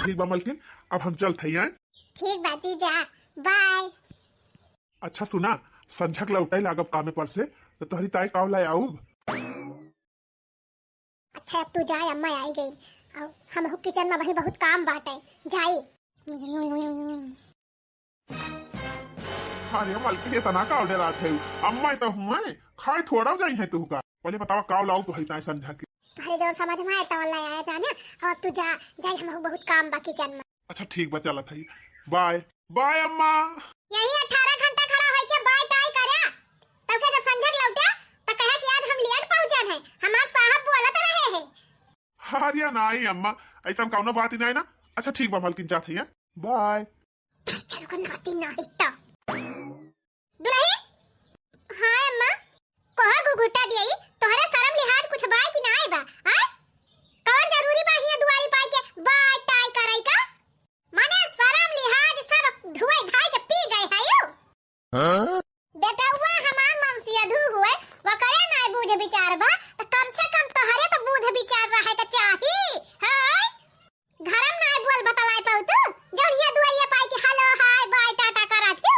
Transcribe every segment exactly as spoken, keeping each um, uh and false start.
ठीक बा मलकिन, अब हम चलत हई, हैं? ठीक बा जीजा, बाय। अच्छा सुना, संझक लौटे लागब कामे पर से, तो तोहरी ताई काव लाए आउब? अच्छा, अब तू जाए, अम्मा आई गई। अब हमहू किचन में वही बहुत काम बाटे, जाई। अरे मलकिन, इतना काव डेरात है? अम्मा तो हुए, खाए थोड़ा जाई है तुहका। पहले बतावा काव लाउब तो है ताई संझा के। अरे जो समझ में आए तवन ला आया जाना, और तू जा, जाई, हमहू बहुत काम बा किचन में। अच्छा ठीक बा, चलत हई। बाय। बाय अम्मा। यही अठारह घंटा खड़ा होई के बाय टाय करे। तब के जब संझक लौटे, त कहे कि आज हम लेट पहुंचन है, हमार साहब बोलत रहे हैं। अरे नाई अम्मा, ऐसा कौनो बात ही नाई ना। अच्छा ठीक बा मलकिन, जात हई, बाय। चलो कर नाती नाई त। दुलही? हाँ अम्मा। कहो घुघुटा दियई, तोहरे शरम लिहाज कुछ बाय कि नाय बा? आय? कौन जरूरी बा हियां दुआरी पाई के बाय टाय करई का? माने शरम लिहाज सब धुए धाय के पी गए है यू। हाँ? बेटौआ हमार मनसियधु हुए, वकरे नाय बूझ विचार बा, त कम से कम तोहरे त बूझ विचार रहे के चाही, हाँ? घरम नाय बोल बतलाए पाऊ तू, जौन हियां दुआरिया पाई के हेलो, हाय, बाय, टाटा करत हू।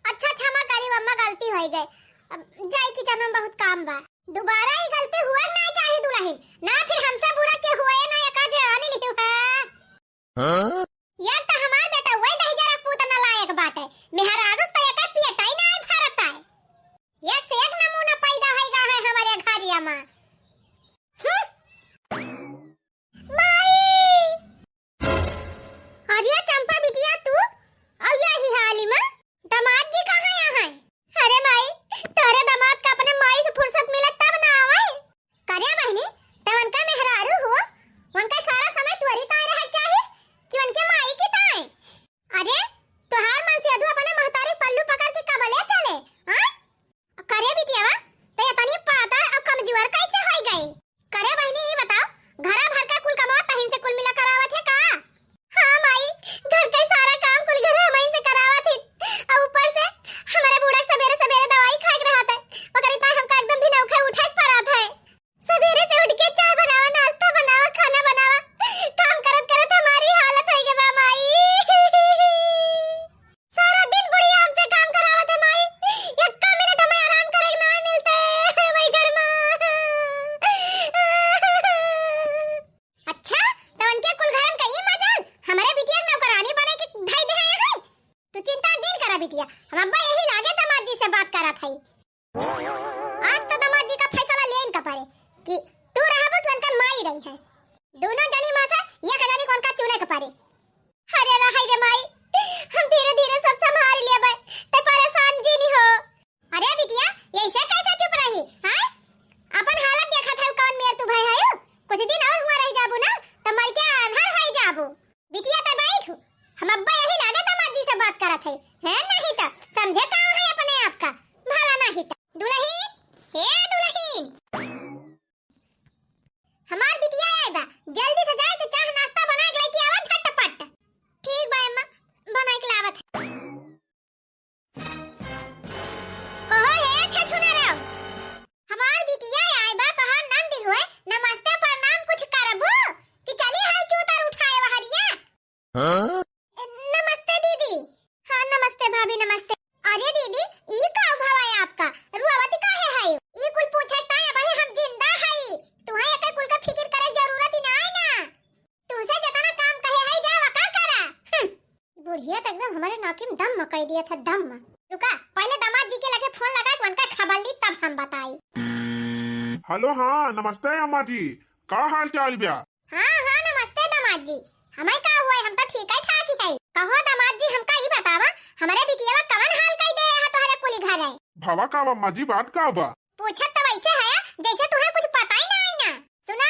अच्छा, क्षमा करी अम्मा, गलती होई गए। अब जाई, किचन में बहुत काम बा। दोबारा ई गलती हुआ ना चाही दुलहिन, ना फिर हमसे बुरा के हुए ना एका जान लिहू है। हाँ? यार त हमार बेटा वही दही जरा पूत नालायक बाटे, मेहरारू त एका पेटा ही ना भरत है। एक से एक नमूना पैदा होई गा है हमारे घरिया में। हम्म। माई! अरे चंपा बिटिया तू, और यही हाली में दामाद जी कहाँ यहाँ है? अरे माई, तोरे दामाद का अपने माई से फुर्सत मिले तब ना आवे। करे बहनी, तब उनका मेहरारू हो, उनका सारा समय तोरी ताई रह चाहे कि उनके माई की ताई? अरे, तोहार मनसियधु अपने महतारी पल्लू पकड़ के कबले चले, हाँ? करे बिटियावा, ते अपनी पातर और कमजोर कैसे होई गई? करे बहिनी, ई बताओ, घरा भर का कुल कमावा तहिन से कुल मिला करावत है का? हाँ माई, घर के सारा काम कुल घर हमइन से करावत है, और ऊपर से हमारे बूढ़ा सबेरे सबेरे दवाई खाए के रहत है, ओकरे ताई हमका एकदम भी नौखे उठे के पड़त है। सबेरे से उठ के चाय बनावा, नाश्ता बनावा, खाना बनावा, काम करत करत हमारी हालत होई गई बा माई। सारा दिन बुढ़िया हमसे काम करावत है माई, एक्का मिनट हमें आराम करे के ना मिलते है वही घर में। अच्छा, तो उनके कुल घरन का ये मजाल, हमारे बिटिया के नौकरानी बने के धई दे है। तू चिंता जिन करा बिटिया, हम अब्बा यही लागे दामाद जी से बात करत है। आज तो दामाद जी का फैसला लेन का पड़े कि तू रहबो कि उनकर माई रही है। दोनों जनी में से एक जनी को उनका चुने के पड़े। अरे रहाई रे माई, हम धीरे धीरे सब संभाल लेबे, ते परेशान जिनी हो। अरे बिटिया, ऐसे कैसे चुप रही, हैं? अपन हालत देखत है कौन मेर तू भय है? कुछ दिन और हुआ रह जाबू ना, तो मर के आधार हो जाबू। बिटिया त बैठ, हम अब्बा यही लागत है मर्जी से बात करत है, है नहीं तो समझे का है अपने आप का, भला नहीं तो। दुलहिन, हे दुलहिन, हमार बिटिया आई बा, जल्दी से जाए के चाह नाश्ता बना के लेके आवा झटपट। ठीक बा अम्मा, बना के लावत है। कहो हे छछुना राव, हमार बिटिया आई बा, तोहार नंदी हुए, नमस्ते प्रणाम कुछ करबू कि चली है चूतर उठाए वहरिया? हाँ? नमस्ते दीदी। हाँ नमस्ते भाभी, नमस्ते। अरे दीदी, ई का भाव है आपका? रुआवती काहे है? ई कुल पूछे ताए भाई हम जिंदा है। तुहे एकर कुल का फिकिर करे जरूरत ही ना है ना। तुमसे जितना काम कहे है जावा का करा। हम्म। बुढ़िया तो एकदम हमारे नाकी में दम कह दिया था, दम। रुका, पहले दामाद जी के लगे फोन लगा के उनका खबर ली तब हम बताई। हेलो, हाँ नमस्ते अम्मा जी, का हाल चाल बा? हाँ, हाँ, नमस्ते दामाद जी। हमें का हुआ है, हम तो ठीक है ठाक ही है। कहो दामाद जी, हमका ई बतावा, हमरे बिटिया कवन हाल कई दे है तोहरे कुली घर है? भवा का अम्मा जी, बात का बा? पूछत तो वैसे है जैसे तुहे कुछ पता ही ना आई ना। सुना,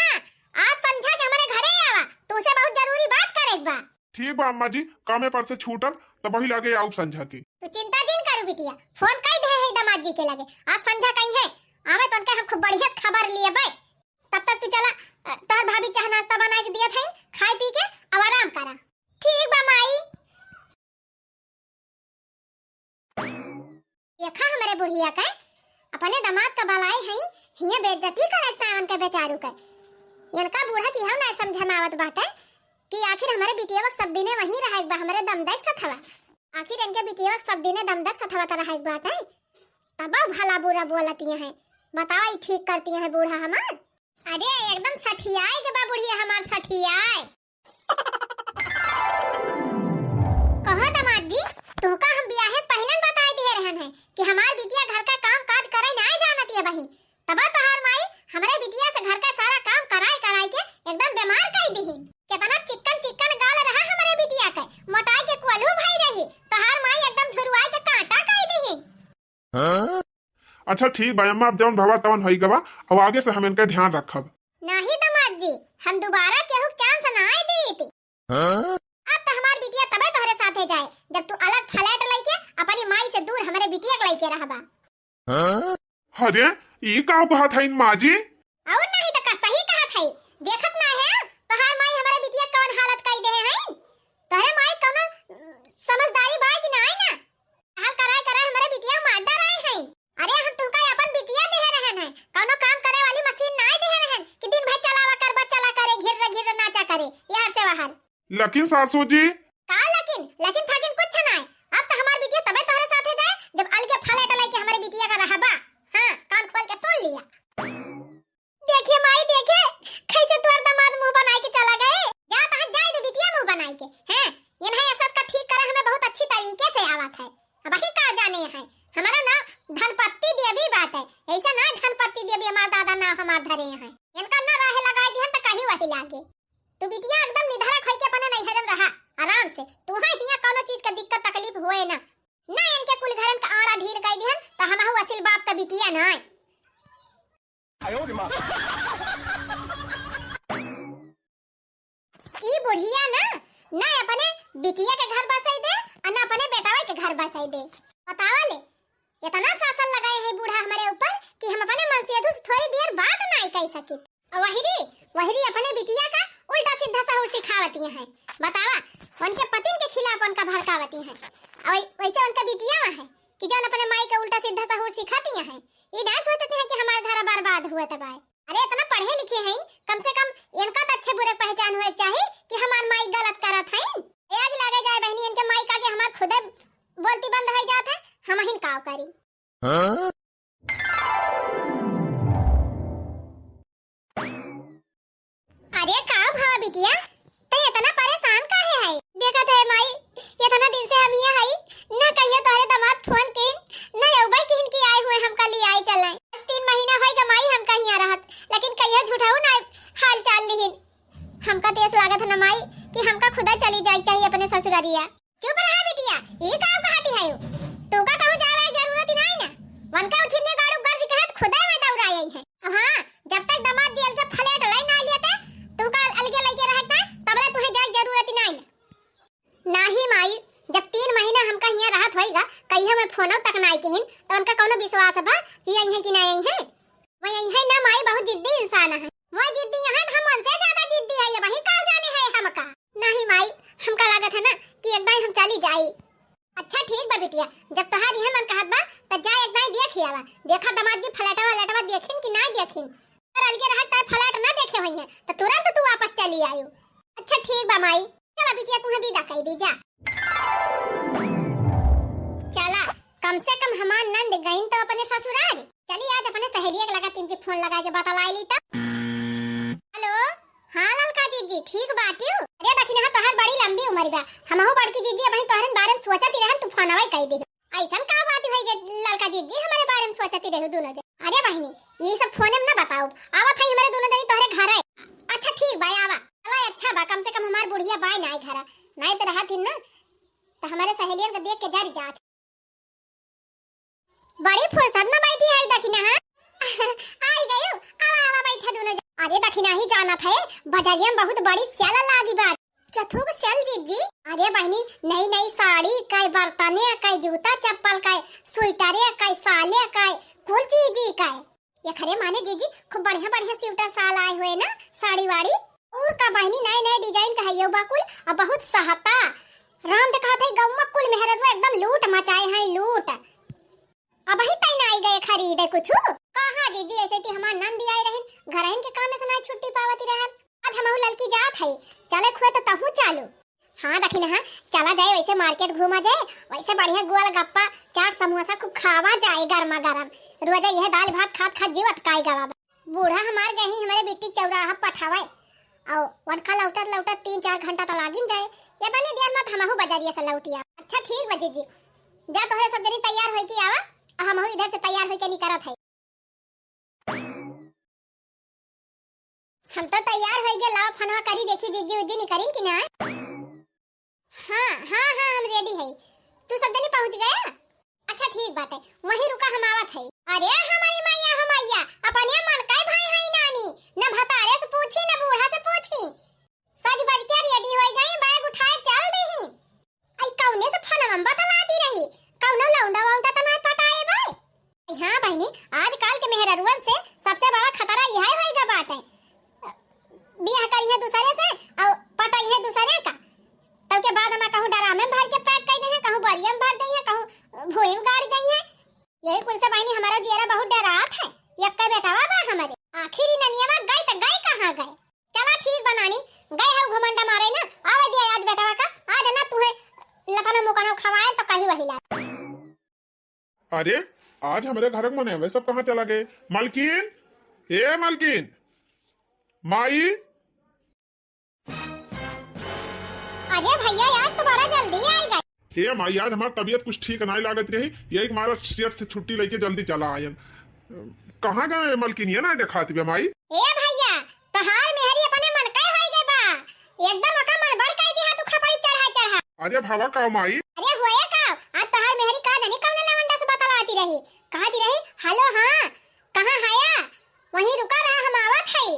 आज संझा के हमरे घरे आवा, तुमसे बहुत जरूरी बात करे के बा। ठीक बा अम्मा जी, कामे पर से छूटब तब वही लगे आउब संझा के। तू चिंता जिन करू बिटिया, फोन कई दे है दामाद जी के लगे, आज संझा कई है आवे तो उनके हम खूब बढ़िया खबर लिए बे। तब तक तू चला, अ, तोहर भाभी चाह नाश्ता बना के दिया था, खाए पी के अब आराम करा। ठीक बा माई। देखा हमरे बुढ़िया के, अपने दामाद का बलाई है, हियां बेइज्जती करे सावन के बेचारू के। इनका बूढ़ा की हम ना समझ में आवत बाटे। कि आखिर हमरे बिटिया के सब दिने वहीं रहे के बा, हमरे दमदक सथवा। आखिर इनके बिटिया के सब दिने दमदक सथवा त रहे के बाटे, तब भला बुरा बोलती हैं। बतावा, ई ठीक करती हैं बूढ़ा हमार। अरे एकदम सठियाए के बा बुढ़िया हमार, सठियाए। कहो दामाद जी, तोहका हम बियाहे पहिलन बताए दिए रहन है कि हमार बिटिया घर का काम काज करे नाय जानत ये बही। तबा तोहार माई हमरे बिटिया से घर का सारा काम कराए कराए के एकदम बीमार कर दिहिन। कितना चिक्कन चिक्कन गाल रहा हमरे बिटिया के, मोटाई के कोल्हू भई रही, तोहार माई एकदम झुरवाए के कांटा कर दिहिन। हाँ? अच्छा ठीक बा अम्मा, अब जौन भवा तवन होई गवा, अब आगे से हम इनका ध्यान रखब। नाही दामाद जी, हम दोबारा केहू के chance ना आए दीत। हाँ? अब तो हमार बिटिया तबे तोहरे साथे जाए, जब तू अलग flat लइके अपनी माई से दूर हमरे बिटिया के लइके रहबा। हाँ? अरे, ई का कहत हईन माँ जी? और नहीं तो का, सही कहत है। देखत ना है तोहार माई हमरे बिटिया कौन हालत कई देहे हैं? तोहरे माई कौनो समझदारी बा कि नाई ना? हाल कराए कराए हमरे बिटिया मार डराए हैं। अरे हम तुमका अपन बिटिया देहे रहन है, कौनो काम करे वाली मशीन नाई देहे रहन कि दिन भर चलावा करबा चला करे, घिर्र घिर्र नाचा करे, यार से वहार। लेकिन सासू जी। का लेकिन? लेकिन फाकिन कुछ नाई। अब तो हमार बिटिया तबे तोहरे साथे जाए, जब अलगे flat लइके हमरे बिटिया का रहबा। हाँ, कान खोल के सुन लिया। देखे माई, देखे, कैसे तोर दामाद मुंह बनाई के चला गए। जा तहाँ जाए दे बिटिया मुंह बनाई के। हैं, इन्हें एहसास का ठीक करे हमें बहुत अच्छी तरीके से आवत है। अब वही का जाने हैं, हमारा नाम धनपति देवी बाटे, ऐसा ना धनपति देवी हमार दादा नाम हमार धरे हैं। इनका ना राहे लगाए दिहन त कहीं वही लागे। तू बिटिया एकदम निधड़क होइके अपने नैहरे में रहा, आराम से। तू है हियां कौनो चीज का दिक्कत तकलीफ होए ना, ना इनके कुल घरन का आड़ा ढील कर दिहन, त हमहू असिल बाप का बिटिया ना। ई बुढ़िया ना, ना अपने बिटिया के घर बसाई दे, और ना अपने बेटावा के घर बसाई दे। बतावा ले, इतना शासन लगाए है बूढ़ा हमारे ऊपर कि हम अपने मनसेधु से थोड़ी देर बात नाई कह सकित। और वहिरी, वहिरी अपने बिटिया का उल्टा सीधा सहूर सिखावती हैं। बतावा, उनके पतिन के खिलाफ उनका भड़कावती हैं। और वै-, वैसे उनका बिटिया है कि जौन अपने माई के उल्टा सीधा सहूर सिखाती हैं। ई ना सोचती हैं कि हमार घर बर्बाद हुआ तबाह। अरे इतना पढ़े लिखे हैं, कम से कम इनका तो अच्छे बुरे पहचान हुए चाहे कि हमार माई गलत करत हैं। ए आग लागे जाए बहनी, इनके माई का आगे हमार खुदे बोलती बंद हो जात है, हम हिन काव करी। हाँ? अरे का भवा बिटिया, तै इतना परेशान काहे है? देखत है माई, इतना दिन से हम ये हई, ना कहियो तोहरे दामाद फोन किन, ना अउबे किन कि आए हुए हमका ले आए चलें। बस तीन महीना होई गा माई हमका हियां रहत, लेकिन कहियो झूठाऊ ना हाल चाल लिहिन। हमका तेज लागत है ना माई कि हमका खुदा चली जाए चाहिए अपने ससुरारिया। चुप रहा बिटिया, ई का कहती है? तू का कहूँ जावे के जरूरत ही नहीं ना। वनका उछिन्ने गाड़ू गर्ज कहत खुदा में दौड़ा आई है। अब हाँ, जब तक दामाद जी अलगे flat लाई ना लेते, तुमका अलगे लइके रहता, तबले तुहे जाए के जरूरत ही नहीं ना। नाही माई, जब तीन महीना हमका हियां रहत होइगा, कहियो मैं फोनो तक नाई किहिन, तो उनका कौनो विश्वास बा कि आई है कि ना आई है? वही आई है ना माई, बहुत जिद्दी इंसान है। वही जिद्दी यहाँ हम उनसे ज्यादा जिद्दी है, ये वही का जाने है हमका। नहीं माई, हमका लागत है ना कि एक दाई हम चली जाई। अच्छा ठीक बा बिटिया, जब तोहार इहे मन कहत बा, त जा एक दाई देख ही आवा। देखा दामाद जी flat-वा लेटवा देखिन कि ना देखिन। अगर अलगे रहत त flat ना देखे होइहें, त तुरंत तू वापस चली आयु। अच्छा ठीक बा माई, चला बिटिया तुहे विदा कई दी जा। चला, कम से कम हमार नंद गईन तो अपने ससुराल। चली आज अपने सहेलिया के लगा तीन की फोन लगा के बतलाई ली तब। हेलो, हाँ ललका जीजी, ठीक बाटियो? अरे दखिनहा तोहार बड़ी लंबी उम्र बा, हमहू बड़की जीजी अबहीं तोहरे बारे में सोचत ही रहन, तू फोनवा ही कई दे। ऐसन का बात होई गे ललका जीजी, हमारे बारे में सोचत ही रहू दोनों जन। अरे बहिनी, ये सब फोन में ना बताओ, आवत है हमारे दोनों जनी तोहरे घर है। अच्छा ठीक बा, आवा। चला अच्छा बा, कम से कम हमार बुढ़िया बाय ना आई घरा, नहीं तो रहत ही ना, तो हमारे सहेलियन के देख के जर जात। बड़ी फुर्सत में बैठी है दखिनहा। आई गयो, आवा, आवा, बैठा दोनों जन। अरे दखिनहा ही जानत है, बजरिया में बहुत बड़ी सेल लागी बा। चथुक सेल जीजी? अरे बहिनी, नई नई साड़ी, कई बर्तने, कई जूता चप्पल, कई स्वेटरे, कई साले, कई कुल चीजी, कई ये खरे माने जीजी, खूब बढ़िया बढ़िया स्वेटर साल आए हुए ना, साड़ी वाड़ी। और का बहिनी, नए नए design का है ये बाकुल, और बहुत सहता। राम तो कहत है गौवा कुल मेहररुआ एकदम लूट मचाए हैं, लूट। अबहीं तई ना आई गए खरीदे कुछ। कहाँ जीजी, ऐसे थी हमार नंदी आई रहन, घर के काम में से ना छुट्टी पावती रहन। हमहू ललकी जात हई, चले खुए तो तहू चालू। हाँ दखिनहा, चला जाए, वैसे market घूमा जाए, वैसे बढ़िया गोलगप्पा, चाट, समोसा खूब खावा जाए गर्मा गर्म। रोजा यह दाल भात खात खात जीव अटकाई गवा बा। बूढ़ा हमार गही हमरे बिट्टी चौराहा पठावे, और वनखा लौटत लौटत तीन चार घंटा तो लागिन जाए। ये तनी देर मत हमहू बजरिया से लौटिया। अच्छा ठीक बा जीजी, जा तोहरे सब जनी तैयार होई के आवा, और हमहू इधर से तैयार होई के निकरत है। हम तो तैयार होई गे, लावा फोनवा करी, देखी जिज्जी उज्जी निकरिन कि ना। हाँ हाँ हाँ, हम ready है। तू सब जनी पहुँच गया? अच्छा ठीक बाटे, वहीं रुका, हम आवत है। अरे हमारी मैया हो मैया, अपने मन का भाई है नानी, न भतारे से पूछी न बूढ़ा से पूछी, सज बज के ready होई गई, bag उठाए चल देही। आई कौने से फोनवा में बतलाती रही? कौनो लौंडा वौंडा त नाय पटाए बा? हाँ बहिनी, आजकल के मेहररुअन से सबसे बड़ा खतरा इहे होई गा बाटे। बियाह करिहे दूसरे से और पटाइहे दूसरे का। तब के बाद हमार कहूँ ड्रामे में भर के pack कर दइहे, कहूँ बोरिया में भर दइहे, कहूँ भुई में गाड़ दइहे। यही कुल से बहिनी हमारा जियरा बहुत डरात है। यक्का बेटवा बा हमारे। आखिर ई ननियवा गई त गई कहाँ गई? चला ठीक बा नानी, गए हऊ घमंडा मारे ना, आवे दिया आज बेटवा का, आज ना तुहे लपनो मुकनो खवाए तो कहीं वही ला। अरे, आज हमरे घर के मने हवे, सब कहाँ चला गए? मलकिन, ए मलकिन, माई। अरे भैया, आज तो बड़ा जल्दी आई गए। ए माई, आज हमार तबीयत कुछ ठीक नाई लागत रही, यही के मारा सेठ से छुट्टी लेके जल्दी चला आयन। कहाँ गए मलकिनिया, ना देखात बे माई? ए भैया, तोहार मेहरी अपने मन के होई गए बा, एकदम ओकर मन बढ़ कर दिया तू खपड़ी चढ़ा चढ़ा। अरे भावा का माई? अरे हुआ का, आज तोहार मेहरी का जानी कौन लवंडा से बतलाती रही, कहती रही, "हेलो, हाँ, कहाँ हया? वहीं रुका रहा, हम आवत हई।"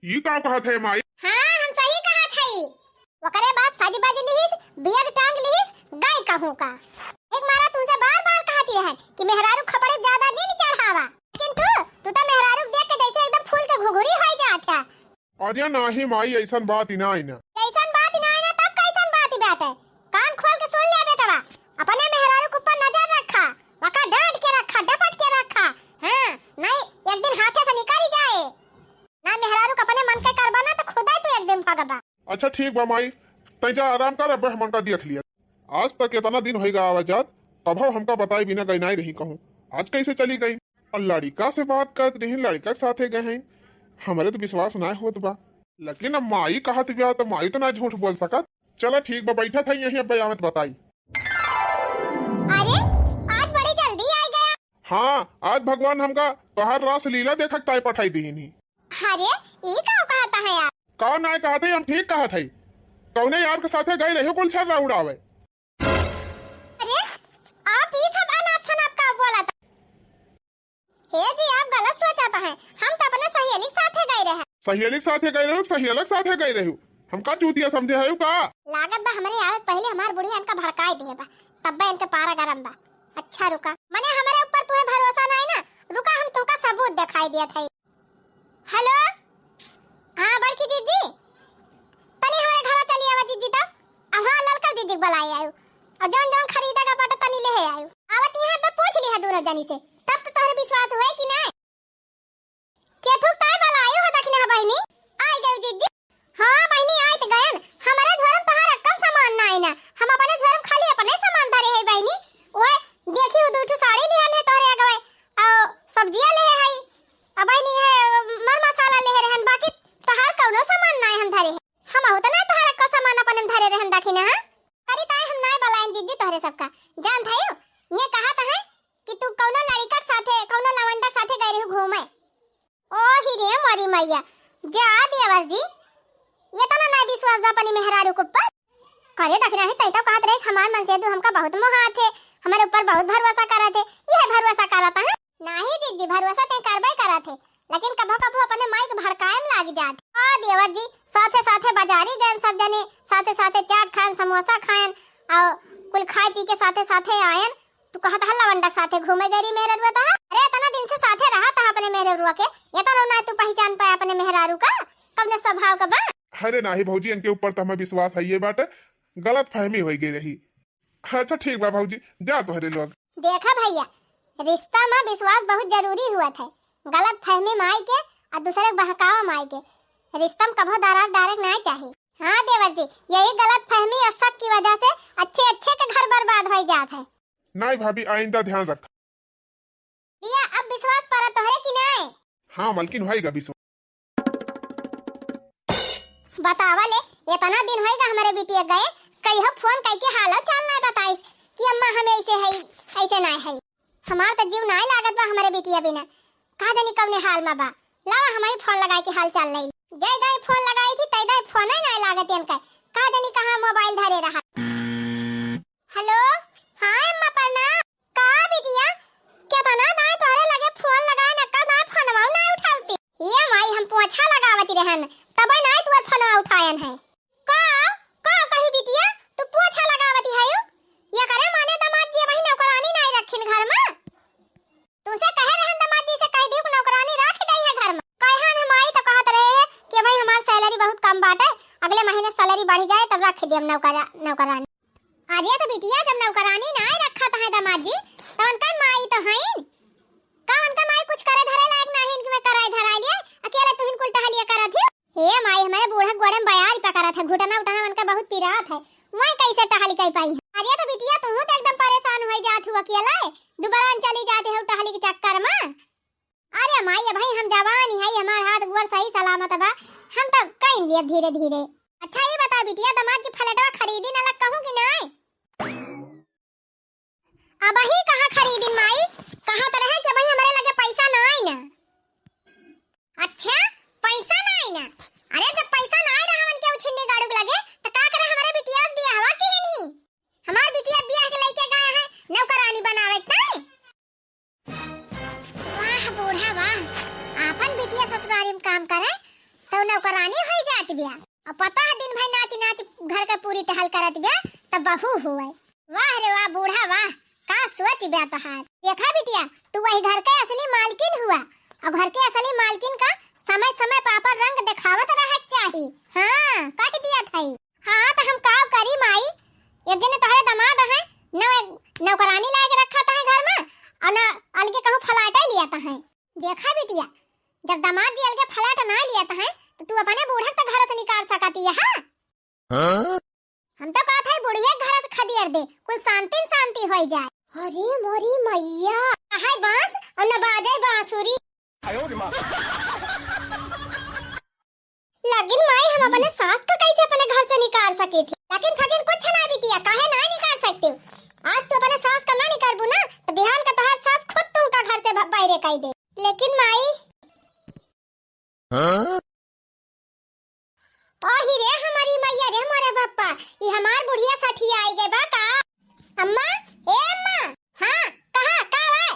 ई का कहत है माई? हाँ, हम सही कहत हई। ओकरे बाद सज बज लिहिस, bag टांग लिहिस, गई कहूँ का। एक मारा तुमसे बार बार कहती रहन कि मेहरारू खपड़े ज्यादा दिन चढ़ावा, लेकिन तू, तू तो मेहरारू देख के जैसे एकदम फूल के घुघुरी होई जात है। अरे नाही माई, ऐसन बात ही नाही ना। ऐसन बात ही नाही ना, तब कैसन बात ही बाटे? कान खोल के सुन ले बेटवा, अपने मेहरारू के ऊपर नजर रखा, वका डांट के रखा, डपट के रखा। हाँ, नहीं एक दिन हाथे से निकल ही जाए। ना मेहरारू के अपने मन के करबा ना तो खुदा तू एक दिन भगबा। अच्छा ठीक बा माई, तै जा आराम कर, अब हमन का देख लिया। आज तक इतना दिन होई गा आवा जात, कभो हमका बताए बिना गई नाई रही कहूँ। आज कैसे चली गई? और लड़िका से बात करत रही, लड़िका के साथे गए हैं। हमरे तो विश्वास नाई होत बा, लेकिन अब माई कहत बा तो माई तो ना झूठ बोल सकत। चला ठीक बा, बैठत है यहीं, अब आवत बताई। अरे, आज बड़ी जल्दी आ गया। हाँ, आज भगवान हमका तोहार रासलीला देखक ताई पठाई दीहिन ही। अरे, ई का कहत है यार? का नाय कहत है, हम ठीक कहत है। कौने यार के साथे गई रही गुलछर्रा उड़ावे? अरे, आप ई सब अनाप शनाप का बोलत? हे जी, आप गलत सोचत है। हम तो अपने सहेली के साथे गई रहे। सहेली के साथे गई रहे, सहेलक साथे गई रहे। हम का चूतिया समझे है का? लागत बा हमरे आवत पहले हमार बुढ़िया इनका भड़काई दिए बा, तब्बे इनके पारा गरम बा। अच्छा रुका, मने हमरे ऊपर तुहे भरोसा नाई ना, रुका हम तुमका सबूत दिखाई दियत है। हेलो, हाँ बड़की जीजी, तनी हमरे घरा चली आवा जीजी तो। अब हाँ ललका जीजी के बुलाए आयु, और जौन जौन खरीदा का बाटे तनी ले आयु। आवत यहाँ पे पूछ लिहा दोनों जनी से, तब तो तोहरे विश्वास हुए कि नहीं। केथुक ताई बलायो हो दखिनहा बहिनी, आइ गयो जिज्जी। हाँ बहिनी, आइ त गयन। हमरे झोरम तोहार अक्कल सामान नाई ना। हम अपने झोरम खाली अपने सामान धरे है बहिनी। ओए, देखी उ दू ठो साड़ी लिहन है तोहरे अगवे, अउ सब्जिया लेहे है। अब बहिनी है मर मसाला लेहे रहन, बाकी तोहार कौनो सामान नाई हम धरे है। हम अहू त ना तोहार अक्कल सामान अपने में धरे रहन दखिनहा। करी ताई हम नाई बलायन जिज्जी तोहरे सबका। जान थायु, ये कहा त है कि तू कौनो लड़िका के साथे, कौनो लवंडा के साथे गए रहू घूमे। ओ ही रे मोरी मैया, जा देवर जी, ये तना ना विश्वास बा अपनी मेहरारू के ऊपर। करे दखिनहा, तै तो कहत रहे कि हमार मनसेधू हमका बहुत मोहात है, हमारे ऊपर बहुत भरोसा करत है, यह भरोसा करत है। नाही जिज्जी, भरोसा तै करबे करत है, लेकिन कभो कभो अपने माई के भड़काए में लाग जात। ओ देवर जी, साथे साथे बाजारी गए सब जने, साथे साथे चाट खाएन, समोसा खाएन, और कुल खाए पी के साथे साथे आयन। तू कहत ह लवंडा के साथे घूमे गई रही मेहररुआ तहा। अरे इतना दिन से साथे रहा तहा अपने मेहररुआ के, इतना ना तू पहचान पाए अपने मेहरारू का, कौने स्वभाव का बा? अरे नाही भौजी, इनके ऊपर तो हमें विश्वास है ये बात, गलत फहमी हो गई रही। अच्छा ठीक बा भौजी, जा तोहरे लोग। देखा भैया, रिश्ता में विश्वास बहुत जरूरी हुआ था। गलत फहमी में आई के और दूसरे के बहकावा में आई के, रिश्ता में कभो दरार डारे के नाहीं चाही। हाँ देवर जी, यही गलतफहमी और शक की वजह से अच्छे अच्छे के घर बर्बाद होइ जात है। नाहीं भाभी, आइंदा ध्यान रखा। बिटिया, अब विश्वास परा तोहरे कि नाहीं? हाँ मलकिन, होइगा विश्वास। बतावा ले, एतना दिन होइगा हमरे बिटिया गए, कहियो फोन कइके हालो चाल नाहीं बताइस कि अम्मा हम ऐसे हई, ऐसे नाहीं हई। हमार त जीव नाहीं लागत बा हमरे बिटिया बिना, का जानी कउने हाल मा बा। लावा हमहीं फोन लगाइके हाल चाल लई। जय दाई फोन लगाई थी, तय दाई फोन ही नाहीं लागत इनका, का जानी कहाँ मोबाइल धरे रहा। हेलो, हाँ अम्मा प्रणाम। का बिटिया, केतना दाई तोहरे लगे फोन लगाए न, का दाई फोनवा नाहीं उठावती। ए माई, हम पोछा लगावत रहन, तबे नाहीं तोहर फोनवा उठायन है। का, का कही बिटिया, तू पोछा लगावत है? ये करे माने दामाद जी अबहीं नौकरानी नाहीं रखिन घर मा। तुमसे कहे रहन दामाद जी से कह दियो कि नौकरानी रख दई है घर मा। कहन हम आई तो कहत रहे हैं कि भाई हमार सैलरी बहुत कम बाटे, अगले महीने सैलरी बढ़ जाए तब रख दियम नौकरा-, नौकरानी। अरे तो बिटिया, जब नौकरानी नाहीं रखत है दामाद जी, तो उनका माई तो हईन। का उनका माई कुछ करे धरे लायक नाहीं कि मैं कराई धराई लिए, अकेले तुहिन कुल टहलिया करत ही। हे माई, हमरे बूढ़ा गोड़े में बयार पकड़त है, घुटना उटना उनका बहुत पिरात है, वही कैसे टहल कर पाई है। अरे तो बिटिया, तुहू तो एकदम परेशान हो जात हो अकेले, दुबरान चली जाते हो टहली के चक्कर में। अरे माई, अबहीं हम जवान ही हई, हमार हाथ गोड़ सही सलामत बा, हम तो कई लिए धीरे धीरे। अच्छा ये बता बिटिया, दामाद जी फ्लैटवा खरीदी न लग कहूँ कि नाहीं? अबहीं कहाँ खरीदिन माई, कहा तो रहे कि अबहीं हमरे लगे पैसा नाहीं ना। अच्छा, पैसा नाहीं ना? अरे जब पैसा नाहीं रहा उनके उछिन्नी गाड़ू के लगे, तो का करे हमरे बिटिया से बियाहवा किहिन ही? हमार बिटिया बियाह के लइके गए हैं नौकरानी बनावे के। वाह बूढ़ा वाह, आपन बिटिया ससुरारी में काम करे तो नौकरानी होई जात बिया, और पता है दिन भर नाच नाच घर के पूरी टहल करत बिया, तब बहू हुए। वाह रे वाह बूढ़ा वाह, का सोच बिया तोहार। देखा बिटिया, तू वही घर के असली मालकिन हुआ, और घर के असली मालकिन का समय समय पर आपन रंग देखावत रहे के चाही। हाँ, कह दिया था। हाँ, तो हम का करी माई? एक जने तोहरे दामाद हैं, न नौकरानी लाए के रखा तहे घर में, और न अलगे कहूँ फ्लैट ही लिया तहे। देखा बिटिया, जब दामाद जी अलगे फ्लैट ना लिया तहे, तो तू अपने बूढ़ा के तो घर से निकाल सकती है, हाँ? हाँ? हम तो कहत है बुढ़िया के घर से खदेड़ दे, कुछ शांति शांति हो जाए। अरे मोरी मैया, है बांस और न बाजे बांसुरी। लेकिन माई, हम अपने सास का कैसे अपने घर से निकाल सकी थी? लेकिन फकिन कुछ ना बिटिया, काहे ना निकाल सकती हूँ? आज तू अपने सास का ना निकालबू ना, तो बिहान का तोहार सास खुद तुमका घर से ब-, बाहरे कह दे। लेकिन माई, हाँ? ओही रे हमारी मैया रे मोरे पप्पा, ई हमार बुढ़िया सठिया आई गए बा का? अम्मा, ए अम्मा, हाँ, कहा, का बा?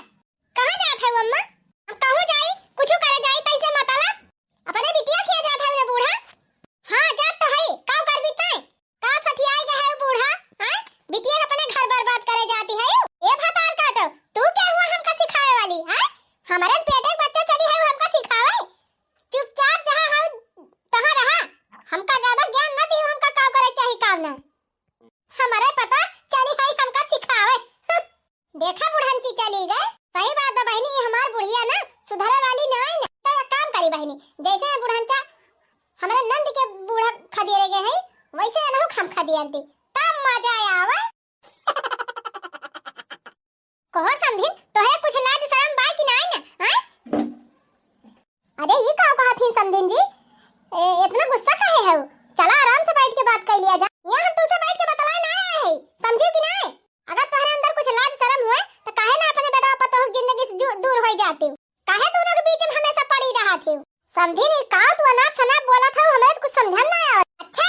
कहाँ जात है अम्मा? हम कहूँ जाई, कुछ करे जाई, तैसे मतलब? अपने बिटिया खिया जात है रे बूढ़ा। हाँ, जात तो है, का करबी तै? का सठियाई गए है बूढ़ा? हैं? बिटिया अपने घर बर्बाद करे जाती है। ए भतार काटो, तू क्या हुआ हमका सिखावे वाली? हैं? हमारे पेटे के बच्चा चली है हमका सिखावे? चुपचाप जहाँ है तहाँ रहा। हमका ज्यादा ज्ञान न दियो, हमका का करे चाही का ना। हमारे पता चली है हमका सिखावे। देखा बुढ़न ची चली गए। सही बात बा बहिनी, ये हमार बुढ़िया ना सुधरे वाली ना आई ना। तो एक काम करी बहिनी, जैसे बुढ़न चा हमारे नंद के बूढ़ा खदेरे गए हैं, वैसे एनहु हम खदेर दी, तब मजा आवे। कहो समधिन, तोहरे कुछ लाज शरम बा कि नाई ना, हाँ? अरे, ई का कहत ही समधिन जी? ए, इतना गुस्सा काहे हो? चला, आराम से बैठ के बात कर लिया जा। यहाँ हम तुमसे बैठ के बतलाए ना आए हैं, समझी कि नाई? अगर तोहरे अंदर कुछ लाज शरम हुए, तो काहे ना अपने बेटा पतोह की जिंदगी से दू-, दूर हो जाते हो? काहे दोनों के बीच में हमेशा पड़ी रहा थे? समझी नहीं का तू अनाप शनाप बोला था, हमें तो कुछ समझन ना आवत। अच्छा,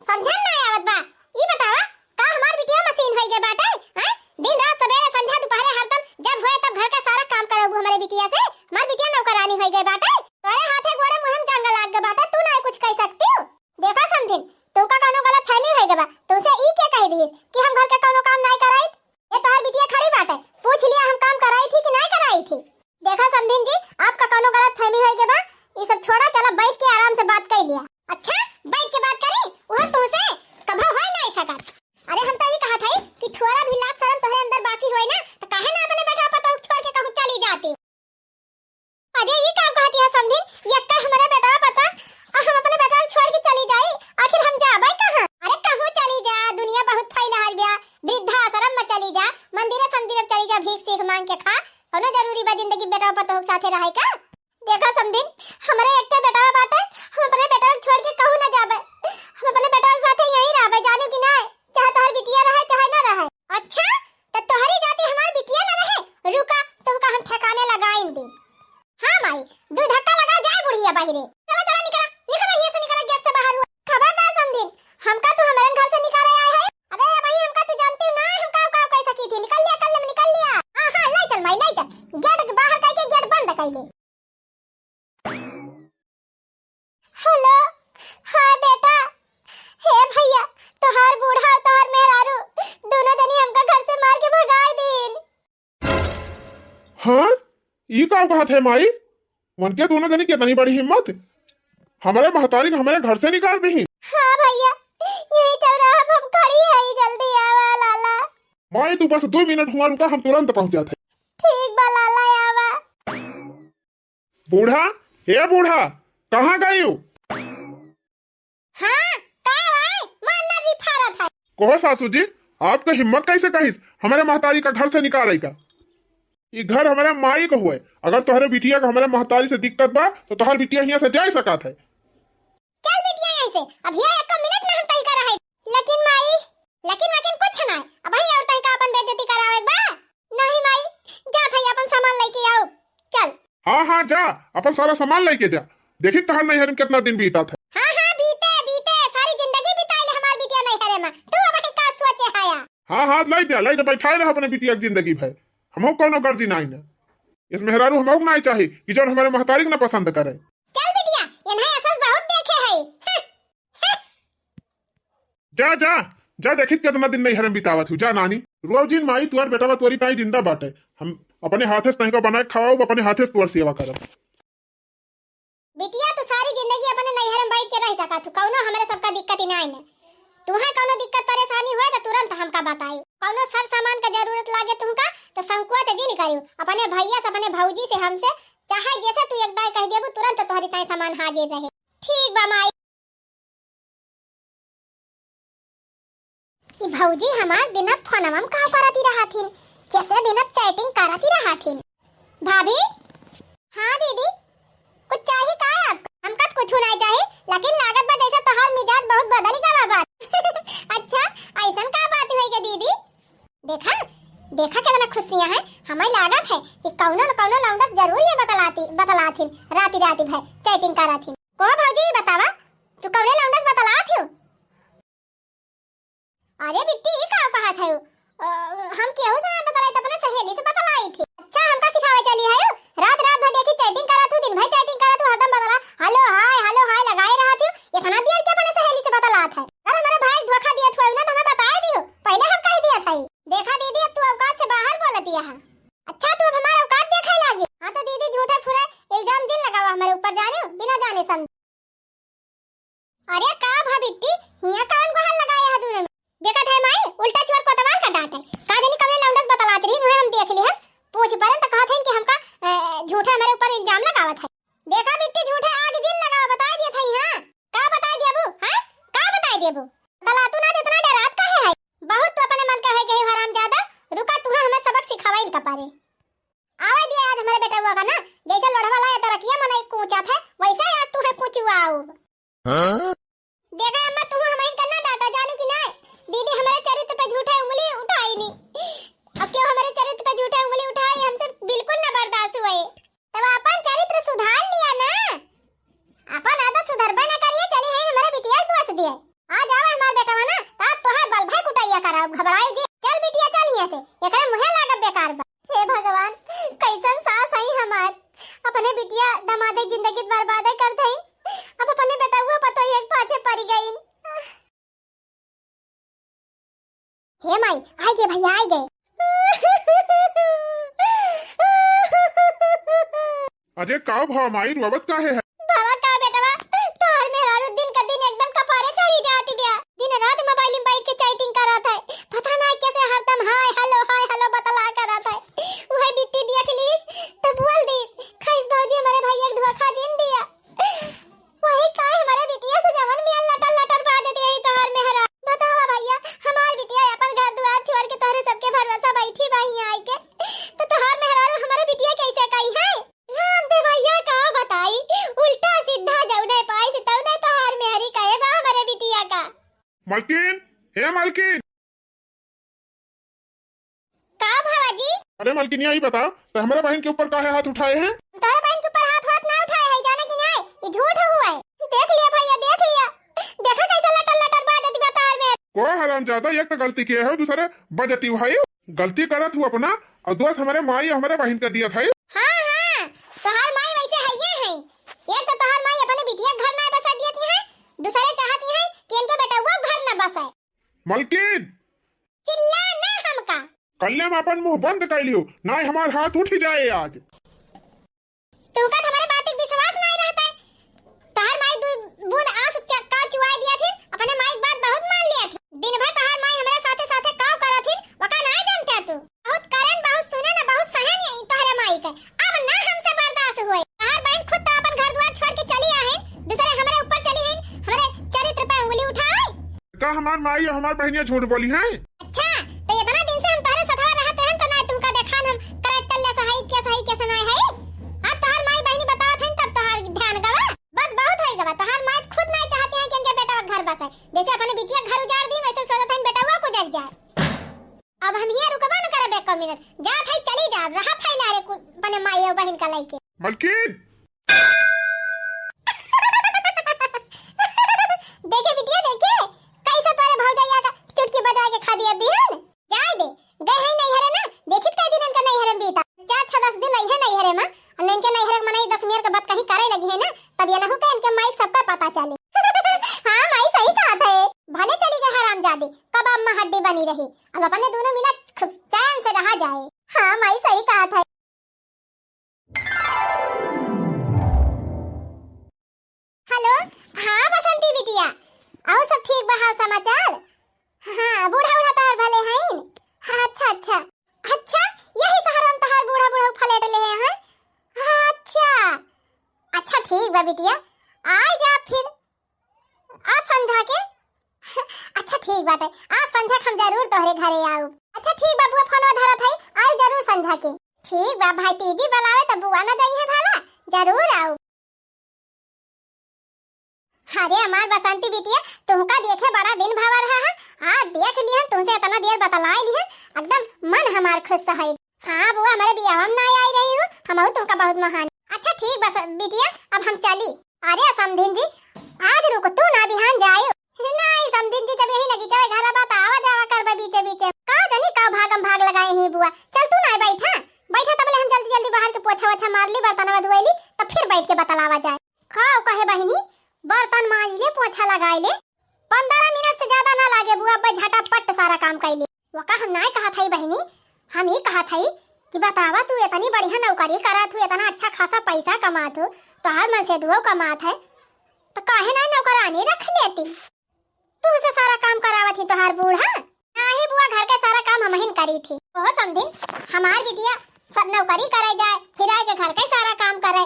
समझन ना आवत बा। ई बतावा, का हमार बिटिया मशीन होई गए बाटे? हैं? दिन रात सवेरे संध्या दोपहरे हरदम जब हुए तब घर का सारा काम करबू हमारे बिटिया से। हमार बिटिया नौकरानी होई गए बाटे। तोरे हाथे गोड़े मुँह में जंग लाग गए बाटे, तू ना कुछ कह सकती हो। देखा समधिन, तुमका कौनो गलत फहमी होई गए बा। तुमसे ई के कह दिहिस कि हम घर के कौनो काम नाई कराइत? ये तोहार बिटिया खड़ी बाटे, पूछ लिया हम काम कराई थी कि नाई कराई थी। देखा समधिन जी, आपका कौनो गलत फहमी होई गए बा, ये सब छोड़ा, चला बैठ के आराम से बात कर लिया। ई का कहत है माई? उनके दोनों जनी के इतनी बड़ी हिम्मत, हमरे महतारी के हमरे घर से निकाल दीही। हाँ भैया, यही चौराहा पे हम खड़ी है, जल्दी आवा लाला। माई, तू बस दो मिनट हुआ रुका, हम तुरंत पहुँच जात है। ठीक बा लाला, आवा। बूढ़ा, हे बूढ़ा, कहाँ गयू? हाँ, का भाई? मार ना री फारत है। कहो सासू जी, आपका हिम्मत कैसे कहिस हमरे महतारी का घर से निकाले का? ई घर हमरे माई का हुए। अगर तोहरे बिटिया का हमरे महतारी से दिक्कत बा, तो तोहर बिटिया हियां से जाए सकत है। चल बिटिया यहीं से, अब हियां एको मिनट ना हम तई का रहे। लेकिन माई, लेकिन वकिन कुछ ना, अब ही और तई का अपन बेइज्जती करावे के बा? नहीं माई, जा भाई अपन सामान लेके आओ, चल। हाँ, हाँ, जा, अपन सारा सामान लेके जा। देखी तोहर नैहर में कितना दिन बीतत है। हाँ, हाँ, बीते, बीते, सारी जिंदगी बिताई ले हमार बिटिया नैहरे में। तू अब का सोचे हया? हाँ, हाँ, लाई दे, लाई दे, बैठाए रह अपने बिटिया की जिंदगी भर। हमहू कौनो गर्जी नाई ना। इस मेहरारू हमहू के नाई चाही कि जौन हमारे महतारी के ना पसंद करे। चल बिटिया, इन्हें असस बहुत देखे है। जा, जा, जा, देखित कितना दिन नैहर में बितावत हूँ। जा नानी, रोव जिन माई, तुअर बेटवा तोरी ताई जिंदा बाटे। हम अपने हाथे से तनिका बना के खवाऊब, अपने हाथे से तुअर सेवा करब। बिटिया, तू सारी जिंदगी अपने नैहर में बैठ के रह सकत हूँ, कौनो हमरे सबका दिक्कत ही नाई न। तुहे कौनो दिक्कत परेशानी होए तो तुरंत हमका बताई। कौनो सर सामान का जरूरत लागे तुमका तो संकोच जिन करियो, अपने भैया से, अपने भौजी से, हमसे, चाहे जैसे तू एक दाई कह देबू, तुरंत तोहरी ताई सामान हाजिर रहे। ठीक बा माई। ई भौजी हमार दिनप फोनवा में का करती रहथिन, कैसे दिनप chatting करती रहथिन। भाभी। हाँ दीदी, कुछ चाही का आपका? हमका तो कुछ नहीं चाही, लेकिन लागत बा जैसे तोहार मिजाज बहुत बदल गवा बा। अच्छा, ऐसन का बात होई गे दीदी? देखा, देखा कितना खुशियाँ हैं। हमें लागत है कि कौनो न कौनो लौंडस जरूर ये बतलाती, बतलाथिन, राती राती भर chatting करथिन। को भौजी, ये बतावा, तू कौने लौंडस बतलात हो? अरे बिट्टी, ई का कहत है? अ, हम केहू से ना बतलाई, तो अपने सहेली से बतलाई थी। अच्छा, हमका सिखावे चली है? रात रात भर देखी chatting करत हूँ, दिन भर chatting करत हूँ, हरदम बतला, hello hi, hello hi लगाए रहत हूँ। इतना देर के अपने सहेली से बतलात है? अगर हमारे भाई धोखा दियत हुए ना, तो हमें बताए दियो, पहले हम कह दिया था। देखा दीदी, अब तू औकात से बाहर बोलत दिया है। अच्छा, तू अब हमारा औकात देखे लागी? हाँ तो दीदी, झूठे फुरे इल्जाम जिन लगावा हमारे ऊपर, जाने बिना जाने समझे। अरे का भा बिट्टी, हियां कौन गोहार लगाए है दूर में? देखत है माई, उल्टा चोर कोतवाल का डांट है। का जानी कौने लौंडस बतलात रही, उहे हम देख ली है। पूछ परन तो कहत हैं कि हमका, अ, झूठे हमारे ऊपर इल्जाम लगावत है। देखा बिट्टी, झूठे आग जिन लगावा, बताए दिए थे। हाँ, का बताए देबू? हाँ, का बताए देबू? बतलातू ना, तो इतना डरात काहे है? बहुत तो अपने मन का होई गई हरामजादा। रुका, तुहे हमें सबक सिखावा इनका पारे। आवा दिया आज हमारे बेटवा का ना, जैसे लोढ़वा लाया तरकिया मनई कूचत है, वैसे आज तुहे कुचुआउब। हाँ? देखा अम्मा, तुम हमारे इनका ना डांटा, जानी कि ना? दीदी हमारे चरित्र पे झूठे उंगली उठाई नी। अब क्यों हमारे चरित्र पे झूठे उंगली उठाई, हमसे बिल्कुल ना बर्दाश्त हुए। तब अपन चरित्र सुधार लिया ना, अपन आदत सुधरबे ना करिए, चली है हमारे बिटिया के दोष दिए। आ जावे हमार बेटवा ना, ता तोहार बल भाई कुटैया कराओ, घबराई जी। चल बिटिया, चल हियां से, एकरे मुहे लागब बेकार बा। हे भगवान, कैसन सास आई हमार, अपने बिटिया दमादे जिंदगी बर्बादे कर दई, अब अपने बेटवा पतोई एक पाछे पड़ गई। हे माई, आइ गे भैया, आइ गे। अरे का भवा माई, रोवत काहे है? बाबा का बेटवा, तोहर मेहरारू दिन का दिन एकदम कपारे चढ़ी जाती बिया। दिन रात मोबाइल में बैठ के chatting करत है। पता ना कैसे हरदम hi hello, hi hello बतला करत है। उहे बिट्टी देख ली तो बोल दी, "खैस भौजी, हमारे भैया के धोखा जिन दिया।" वही काय हमारे बिटिया से जवन मियाँ लटर लटर बाजत रही तोहार मेहरा। बतावा भैया, हमार बिटिया अपन घर दुआर छोड़ के तोहरे सबके भरोसा बैठी बा हियाँ आइके, तो तोहार मेहरारू हमारे बिटिया कैसे कही है? राम दे भैया का बताई, उल्टा सीधा जौने पाई से तौने तोहार मेहरी कहे बा हमारे बिटिया का। मलकिन, हे मलकिन। का भवा जी? अरे मलकिनिया, ई बताओ, तो हमारे बहन के ऊपर काहे हाथ उठाए हैं? तोहरे बहन के ऊपर हाथ, हाथ ना उठाए है, जाने कि नहीं? ये झूठ हुआ है। देख लिया भैया, देख लिया। देखा कैसे लटर लटर बाजत बा तोहर में। को हरामजादा, एक तो गलती किए है, दूसरे बजती भाई। गलती करत हूँ अपना, और दोष हमारे माई और हमारे बहन का दिया था। हाँ, हाँ, तोहर माई वैसे है ये है। एक तो तोहर माई अपने बिटिया घर ना बसा दियत है, दूसरे चाहत है कि इनके बेटा वो घर ना बसाए। मलकिन! चिल्ला ना हमका। कल्ले में अपन मुंह बंद कर लियो, ना हमार हाथ उठ जाए आज। हमार माई और हमार बहिनिया झूठ बोली हैं। अच्छा, तो इतना दिन से हम तोहरे सथवा रहत रहन तो ना तुमका देखान हम character ले सही के सही के सुनाए है। अब तोहार माई बहिनी बतावत हैं तब तोहार ध्यान गवा। बस बहुत होई गवा, तोहार माई खुद नहीं चाहती हैं कि इनके बेटा घर बसे। जैसे अपने बिटिया घर उजाड़ दी वैसे सोचत हैं बेटा को जल जाए। अब हम हियाँ रुकबा न करब एको मिनट, जात है चली जा, रहा फैला रे कु-, अपने माई और बहिन का लइके। मलकिन! देखे बिटिया, देखे, कैसे तोरे भौजैया का चुटकी बजा के खा दिया दिहन। जाए दे, गए हैं नैहरे ना, देखित कई दिन इनका नैहरे में बीता। चार छह दस दिन रही है नैहरे में, और इनके नैहरे के मनई दस मियर के बात कहीं करे लगी है ना, तब ये नहु के इनके माई सबका पता चले। हाँ माई सही कहत है, भले चली गए हरामजादी, कबाब में हड्डी बनी रही, अब अपने दोनों मिला खूब चैन से रहा जाए। हाँ माई सही कहत है। हेलो, हाँ बसंती बिटिया, और सब ठीक बा हाल समाचार? हाँ, बूढ़ा उढ़ा तोहार भले हैं? हाँ, अच्छा, अच्छा। अच्छा, यही शहर में तोहार बूढ़ा बूढ़ा flat ले हैं? हाँ, अच्छा। अच्छा, ठीक बा बिटिया, आ जा फिर। आज संझा के? अच्छा, ठीक बाटे, आज संझा के हम जरूर तोहरे घरे आउब। अच्छा, ठीक बा बुआ, फोनवा धरत है, आउब जरूर संझा के। ठीक बा, भाई तीजी बुलावे त बुआ ना जाई है भला, जरूर आउब। अरे हमार बसंती बिटिया, तुहका देखे बड़ा दिन भवा रहा है, आज देख लिहन, तुमसे इतना देर बतलाए लिहन, एकदम मन हमार खुश है। हाँ बुआ, हमारे बियाह में ना आई रही हो, हमहू तुमका बहुत महान। अच्छा ठीक बा स-, बिटिया, अब हम चली। अरे समधिन जी, आज रुक तू ना, बिहान जायो। नहीं समधिन जी, जब यही नगीचा में घर बा त आवा जावा करबे बीचे बीचे। का जानी का भागम भाग लगाए ही बुआ, चल तू ना बैठा, बैठा तबले हम जल्दी जल्दी बाहर के पोछा वोछा मार ली, बर्तनवा धोए ली, तब फिर बैठ के बतलावा जाए। का कहे बहिनी, बर्तन मांज ले, पोछा लगाए ले, पंद्रह मिनट से ज्यादा ना लागे बुआ, अब्बे झटापट सारा काम कैली। वका हम नाय कहत हई बहिनी, हम ई कहत हई कि बतावा तू इतनी बढ़िया नौकरी करत हू, इतना अच्छा खासा पैसा कमात हू, तोहार मनसेधुओ कमात है, तो काहे ना नौकरानी रख लेती? तुमसे सारा काम करावत ही तोहार बूढ़ा? नाही बुआ, घर के सारा काम हमहिन करी थी। ओहो समधिन, हमार बिटिया सब नौकरी करे जाए, फिर आए के घर के सारा काम करे,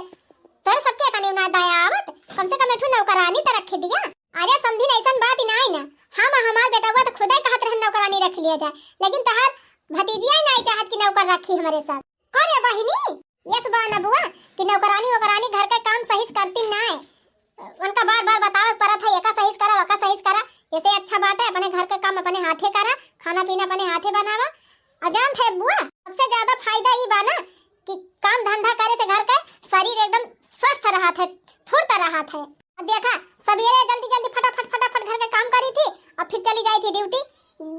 तोरे सबके इतनी ना दया आवत, कम से कम एक ठो नौकरानी तो रख दिया। अरे समधिन, ऐसन बात ही नाई ना, हम हमार बेटवा तो खुदे कहत रहन नौकरानी रख लिया जाए, लेकिन तहार भतीजिया ही नाई चाहत कि नौकर रखी हमरे सब। का रे बहिनी, यस बा ना बुआ कि नौकरानी वोकरानी घर के काम सही से करती नाई, उनका बार बार बतावे के पड़त है, एका सही से करा, ओका सही से करा, ऐसे अच्छा बात है, अपने घर के काम अपने हाथे करा, खाना पीना अपने हाथे बनावा। और जानत है बुआ, सबसे ज्यादा फायदा ई बा ना कि काम धंधा करे से घर के शरीर एकदम स्वस्थ रहत है, फुर्त रहत है। अब देखा, सवेरे जल्दी जल्दी फटाफट फटाफट घर के काम करी थी, और फिर चली जाई थी ड्यूटी।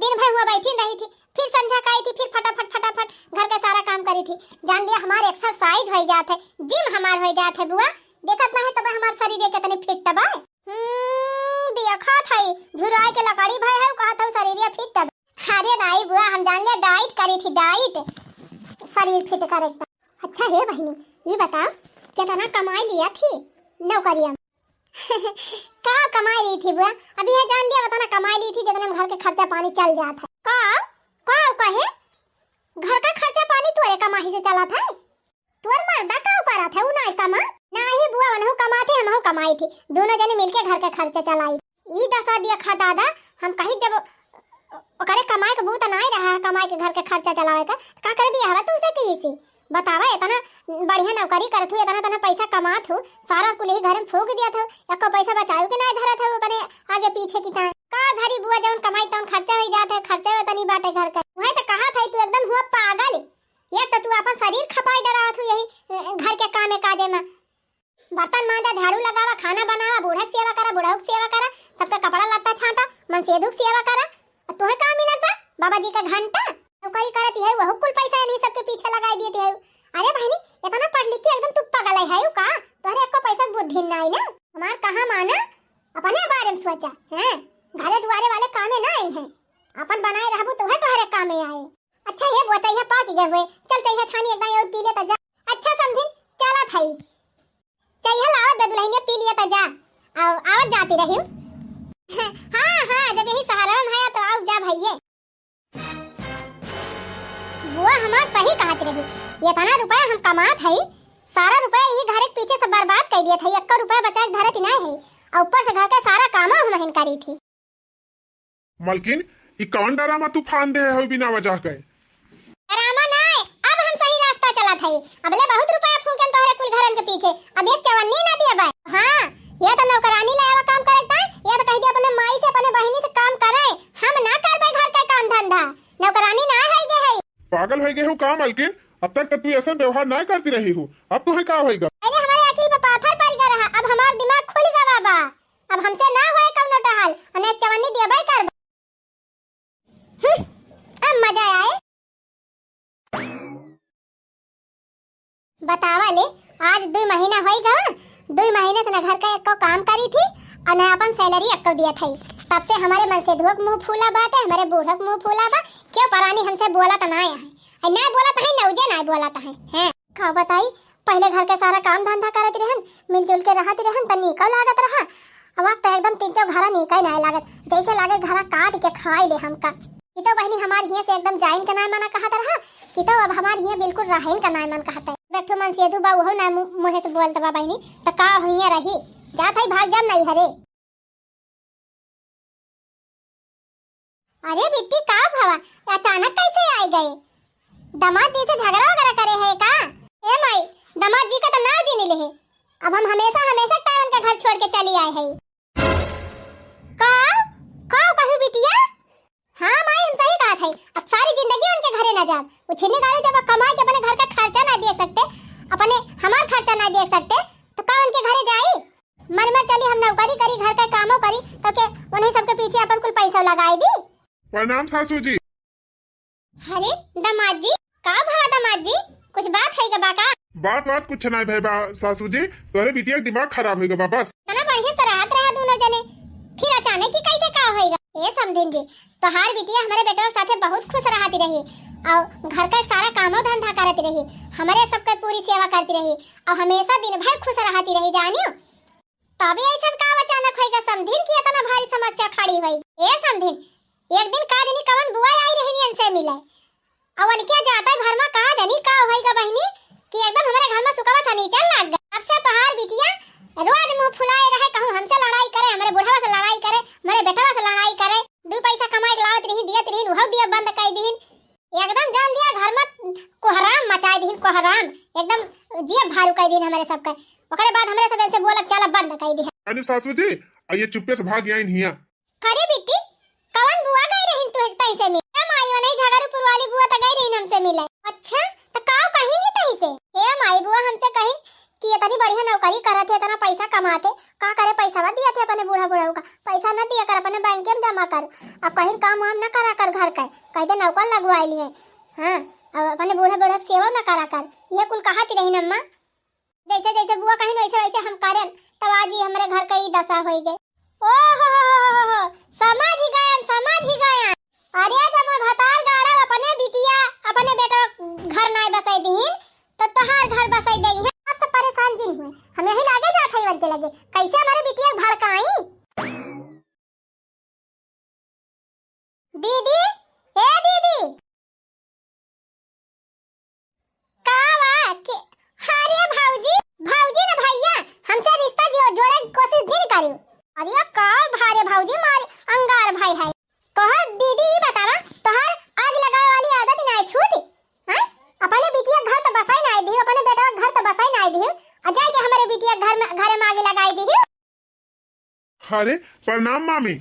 दिन भर हुआ बैठी रही थी, फिर संझा का आई थी, फिर फटाफट फटाफट घर के सारा काम करी थी। जान लिया, हमार एक्सरसाइज हो जात है, जिम हमार हो जात है बुआ। देखत ना है तब हमार शरीर कितने फिट बा। हम्म, देखत है, झुराए के लकड़ी भय है, कहत है शरीर फिट बा। अरे नाई बुआ, हम जान लिया डाइट करी थी, डाइट, शरीर फिट करे के। अच्छा हे बहिनी, ये बताओ, कितना कमाई लिया थी नौकरिया में? का कमाई ली थी बुआ? अभी है जान लिया, बताना, कमाई ली थी जितने में घर के खर्चा पानी चल जात है। का? का कहे? घर का खर्चा पानी तोरे कमाई से चलत है? तोर मर्दा का करत है? उ नाई कमा? नाही बुआ, वनहु कमात है, हमहु कमाई थी, दोनों जने मिलके घर के खर्चा चलाई। ई दशा देखा दादा, हम कही जब ओकरे कमाए के बूत नाई रहा है, कमाए के घर के खर्चा चलावे का, तो का करे बियाहवा तुमसे की इसी? बतावा, इतना बढ़िया नौकरी करत हू, इतना इतना पैसा कमात हू, सारा कुल ही घर में फूंक दिया था, एको पैसा बचाऊ के नाई धरत हू अपने आगे पीछे की तान। का धरी बुआ, जौन कमाई तौन खर्चा हो जात है, खर्चा होता नहीं बाटे घर का। वही तो कहा था तू एकदम हुआ पागल, एक तो तू अपन शरीर खपाई डरावत हू यही अ, घर के कामे काजे में। बर्तन मांजा, झाड़ू लगावा, खाना बनावा, बूढ़ा के सेवा करा, बुढ़ऊ के सेवा करा, सबके कपड़ा लत्ता छांटा, मनसेधु के सेवा करा। आ तोहे का मिलत बा? बाबा जी का घंटा। नौकरी करत है, वहू कुल पैसा इन्हीं सबके पीछे लगाई देते है। अरे बहिनी, इतना पढ़ लिख के एकदम तू पगल है का? तोहरे एको पैसा के बुद्धि नाई ना। हमार कहा माना, अपने बारे में सोचा, हैं? घरे दुआरे वाले कामे ना आई हैं। अपन बनाए रहबू तोहे तोहरे कामे आए। अच्छा हे बुआ, चइहा पाक गए हुए, चल चइहा छानी एकदम और पी ले त जा। अच्छा समधिन, चलत हई। चइहा लावत बे दुल्हनिया, पी लिया त जा। आव-, आवत जाती रही। हाँ, हाँ, जब यही सहारा में है तो आव जा भइये। बुआ हमार सही कहत रही, इतना रुपया हम कमात हई, सारा रुपया यही घर के पीछे से बर्बाद कर दियत हई, एक्को रुपया बचा के धरत ही ना है, और ऊपर से घर के सारा कामो हमहिन करी थी। मलकिन, ई कौन डरामा तू फान दे हो बिना वजह के? डरामा नाय, अब हम सही रास्ता चलत हई। अबले बहुत रुपया फूंकन तोहरे कुल घरन के पीछे, अब एक चवन्नी ना दिया बा। हाँ, ये तो नौकरानी ले आवा काम करे ता, ये तो कह दे अपने माई से, अपने बहिनी से काम करे। हम ना करबे घर के काम धंधा, नौकरानी ना होई गे है। पागल होई गे हो का मलकिन? अब तक तो तू ऐसा व्यवहार ना करती रही हो, अब तुम्हें का होई गा? पहले हमारे अकिल पे पाथर पड़ गया रहा, अब हमार दिमाग खुल गवा बा। अब हमसे ना होए कौनो टहल, अने एक चवन्नी दिया बा करबा। हम्म, अब मजा आए। बतावा ले, आज दुई महीना होई गवा, दुई महीने से न घर का एको काम करी थी और न अपन salary एको दिया थी। तब से हमारे मनसेधुआ के मुंह फूला बाटे, हमारे बूढ़ा के मुंह फूला बा। क्यों परानी हमसे बोलत ना है, है ना बोलत है, नौजे ना बोलत है, हैं? का बताई, पहले घर के सारा काम धंधा करत रहन, मिलजुल के रहत रहन, त नीको लागत रहा। अब, अब तो एकदम तीन चौ घरा नीका ही ना लागत, जैसे लागे घरा काट के खाई ले हमका। कि तो बहिनी हमार हियां से एकदम जाइन का नाय मना कहत रहा, कि तो अब हमार हियां बिल्कुल रहन का नाय मन कहत है। बैठो मनसेधु बा, उहो ना मु-, मुँहे से बोलत बा बहिनी, त का हियां रही, जात है भाग जाम नहीं हरे। अरे बिट्टी, का भवा, अचानक कैसे आए गए? दामाद जी से झगड़ा वगैरह करे है का? ए माई, दामाद जी का तो नाव जी नहीं ले है। अब हम हमेशा, हमेशा तारन का घर छोड़ के चली आए हैं। का? का कहू बिटिया? हाँ माई, हम सही कहत है। अब सारी जिंदगी उनके घरे ना जाब। वो छिन्नी गाड़ी जब कमाई के अपने घर का खर्चा ना दे सकते, अपने हमार खर्चा ना दे सकते, तो का उनके घरे जाई? मर मर चली, हम नौकरी करी, घर का कामो करी, तो के उन्हीं सबके पीछे अपन कुल पैसा लगाई दी। प्रणाम सासू जी। अरे दामाद जी, का भवा दामाद जी, कुछ बात है का बा का? बात, बात कुछ ना भय बा सासू जी, तोहरे बिटिया के दिमाग खराब होई गवा बस। इतना बढ़िया से रहत रहा दोनों जने, फिर अचानक ही कैसे का होई गा? ए समधिन जी, तोहार बिटिया हमारे बेटवा के साथे बहुत खुश रहती रही और घर का सारा कामो धंधा करती रही, हमारे सबके पूरी सेवा करती रही और हमेशा दिन भर खुश रहती रही, जानियो। तबे ऐसन का अचानक होई गा समधिन कि इतना भारी समस्या खड़ी होई? ए समधिन, एक दिन का जनी कवन बुआ आई रही इनसे मिले, और उनके जाते भर में का जनी का होई गा बहिनी कि एकदम हमारे घर में सुकवा सनीचर लाग गए। तब से तोहार बिटिया रोज मुंह फुलाए रहे, कहूँ हमसे लड़ाई करे, हमारे बुढ़वा से लड़ाई करे, हमारे बेटवा से लड़ाई करे, दू पैसा कमाई के लावत रही, दियत रही, उहो दिया बंद कर दीन। एकदम जान लिया घर में कोहराम मचाए दीन, कोहराम, एकदम जिया भारू कर दीन हमारे सबके। ओकरे बाद हमरे सब से बोलब चलब बंद कर दीन। अरे सासू जी, आइए चुप्पे से भाग आइन हिया। करे बिट्टी, कवन बुआ गई रहिन तू तैसे मिले? ए माई, वो नहीं झगरूपुर वाली बुआ तो गई रहिन हमसे मिले। अच्छा, तो का कहीं नहीं तैसे? ए माई, बुआ हमसे कहीं कि इतनी बढ़िया नौकरी करत है, इतना पैसा कमाते, का करे पैसा दिया थे अपने बूढ़ा बूढ़ा का? पैसा न दिया कर, अपने बैंक में जमा कर। अब कहीं काम वाम न करा कर घर का, कह दे नौकर लगवा लिए। हाँ, अब अपने बूढ़ा बूढ़ा के सेवा न करा कर, ये कुल कहत रहिन अम्मा। जैसे जैसे बुआ कहिन वैसे वैसे हम करेन, तब आज ही हमरे घर के ई दशा होई गए। ओ हो हो हो हो हो, समझ ही गयन, समझ ही गयन। अरे जब मैं भतार गाड़ब अपने बिटिया, अपने बेटा घर नाय बसाई दीन, तो तोहार घर बसाई देई है। आप सब परेशान जिन हुए, हम यही लागे जात हई उनके लगे, कैसे हमारे बिटिया के भड़काई। दीदी, ए दीदी, का बा के? अरे भौजी, भौजी न भैया, हमसे रिश्ता जो-, जोड़े के कोशिश जिन करियो। अरे का भारे भौजी मारे अंगार भाई है। कहो दीदी, ई बतावा, तोहार आग लगावे वाली आदत ना छूटी? हैं? अपने बिटिया घर तो बसाई ना दियो, अपने बेटा घर तो बसाई ना दियो, आ जाके हमारे बिटिया घर में, घर में आग लगाई दियो। अरे, प्रणाम मामी।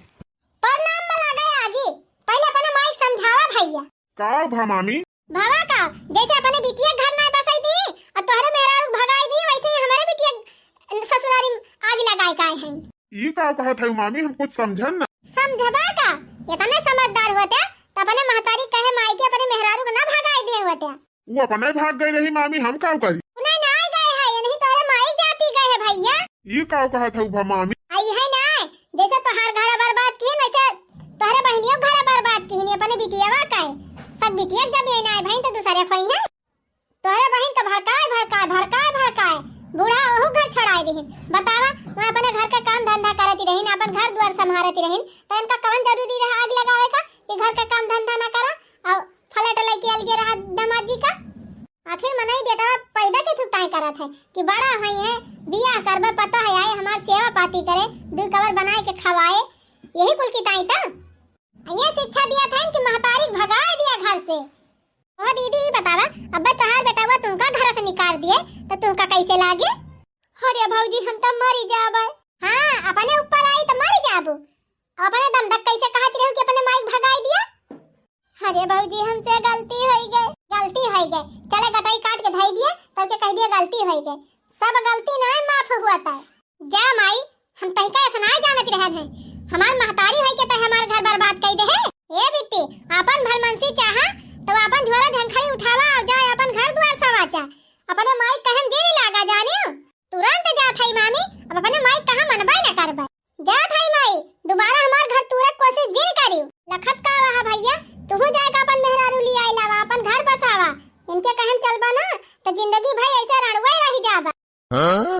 प्रणाम में लगे आगी। पहले अपने माई के समझावा भैया। का भा मामी? भवा का, जैसे अपने बिटिया घर ना बसाई दी और तोहरे मेहरारू के भगाई दी, वैसे ही हमारे बिटिया ससुरारी में आग लगाए का है। ई का कहत है मामी, हम कुछ समझन ना। समझबा का? इतने समझदार होते तो अपने महतारी कहे माई के अपने मेहरारू के ना भगाई दे होते। वो अपने भाग गई रही मामी, हम का करी? उन्हें ना गए है, ये नहीं तोरे माई जाती गए है भैया। ई का कहत हऊ भा मामी? आई है ना, जैसे तोहार घर बर्बाद किहिन वैसे तोहरे बहनियों घर बर्बाद किहिन, अपने बिटियावा का है। सब बिटिया जब ये ना भाई तो दूसरे खोई है। तोहरे बहन तो भड़काए, भड़काए, भड़काए, भड़काए, बूढ़ा ओहू घर छड़ाए दिहिन। बतावा, वह अपने घर का काम धंधा करती रहिन, अपन घर द्वार संभारती रहिन, तो इनका कवन जरूरी रहा आग लगावे का कि घर का काम धंधा ना करा और फ्लैट लेके अलगे रहा दामाद जी का। आखिर मनई बेटा पैदा के थुक ताई करत है कि बड़ा होई है, बियाह करबे, पता है आए हमार सेवा पाती करे, दू कबर बनाए के खवाए, यही कुल की ताई ता। ये शिक्षा दिया था कि महतारी के भगाए दिया घर से। ओ दीदी, ई बतावा, अब्बे तोहार बेटवा तुमका घर से निकाल दिए, तो तुमका कैसे लागे? अरे भौजी, हम तो मरी जाबे। हाँ, अपने ऊपर आई तो मरी जाबू। अपने दम तक कैसे कहत रहू कि अपने माई के भगाई दिया? अरे भौजी, हमसे गलती होई गए, गलती होई गए। चले गटई काट के धई दिए, तब के कह दिए गलती होई गए। सब गलती ना माफ हुआ था। जा माई, हम तहिका ऐसा ना जानत रहन है। हमार महतारी होई के तय हमार घर बर्बाद कई दे है। ए बिट्टी, आपन भलमनसी चाहा तो आपन झोरा झंखड़ी उठावा और जा अपन घर द्वार सवाचा। अपने माई कहम जे नहीं लागा जानियो। तुरंत जात हई मामी, अब अपने माई कहाँ मनबे न करबे। जात हई माई, दोबारा हमार घर तूरे के कोशिश जिन करियो। लखत का वहा भैया, तुहू जाके अपन मेहरारू ले आई लावा, अपन घर बसावा। इनके कहम चलबा ना, तो जिंदगी भर ऐसे रड़ुए रही जाबा। हाँ?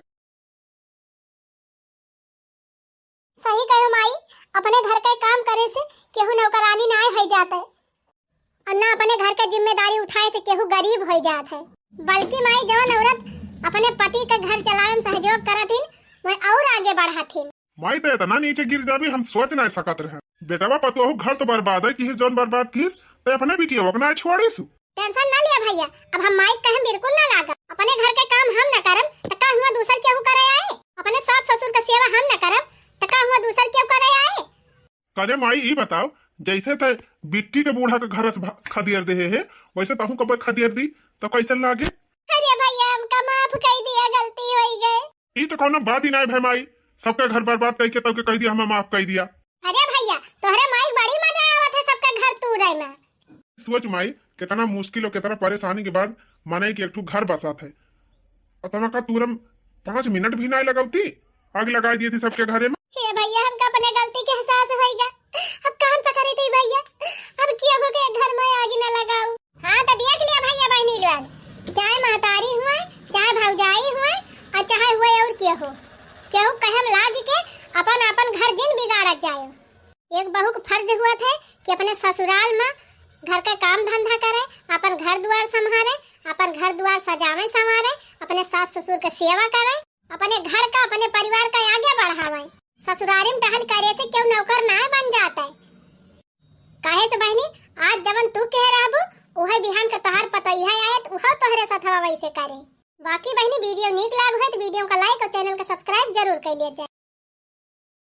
सही कहो माई, अपने घर के काम करे से केहू नौकरानी नाय होई जात है, और ना अपने घर के जिम्मेदारी उठाए से केहू गरीब होई जात है। बल्कि माई, जवन औरत अपने पति के घर चलावे में सहयोग करत हिन, वह और आगे बढ़त हिन। माई, तो इतना नीचे गिर जाबी, हम सोच नाय सकत रहे। बेटवा पतोहू घर तो बर्बाद है, किहिस जौन बर्बाद किहिस, तो अपने बिटिया ओकना छोड़िसु। टेंशन ना लिया भैया, अब हम माई कहम बिल्कुल ना लागा। अपने घर के काम हम न करम, त का हुआ दूसर केहू करे आए? अपने सास ससुर के सेवा हम न करम, त का हुआ दूसर केहू करे आए? कने माई, ई बताओ, जैसे ते बिट्टी के बूढ़ा के घर से भा-, खदेड़ देहे है, वैसे तहू कबे खदेड़ दी, तो कैसन लागे? अरे भैया, हमका माफ कई दिया, गलती होई गए। ई तो कौनो बात ही नाय भे माई, सबका घर बर्बाद कई के तब के कह दिया, हमें माफ कई दिया। अरे भैया, तोहरे माई बड़ी मजा आवत है सबका घर तूरे में। सोच माई, कितना मुश्किल और कितना परेशानी के बाद मनई के एक ठो घर बसात है। और तमा का तूरम पाँच मिनट भी नाय लगौती, आग लगाई दिए थी सबके घरे में। हे भैया, हमका अपने गलती के एहसास होइगा। अब कान पकड़े थी भैया, अब केहू के घर में आग न लगाऊ। हाँ, तो देख लिया भैया बहनी लोग, चाहे महतारी हुए, चाहे भौजाई हुए, और चाहे हुए और केहू, केहू कहम लाग के अपन, अपन घर जिन बिगाड़त जाए। एक बहू के फर्ज हुआ था कि अपने ससुराल में घर का काम धंधा करे, अपन घर दुआर संभारे, अपन घर दुआर सजावे संवारे, अपने सास ससुर के सेवा करे, अपने घर का, अपने परिवार का आगे बढ़ावे। ससुरारी में टहल करे से केहू नौकर नाय बन जात है। काहे से बहनी, आज जवन तू कहे रहबू, उहे बिहान के तोहार पतोहिया आए, त उहो तोहरे साथ हवा वैसे करे। बाकी बहनी, video नीक लाग होय, त video का like और channel का subscribe जरूर कर लिया जाए।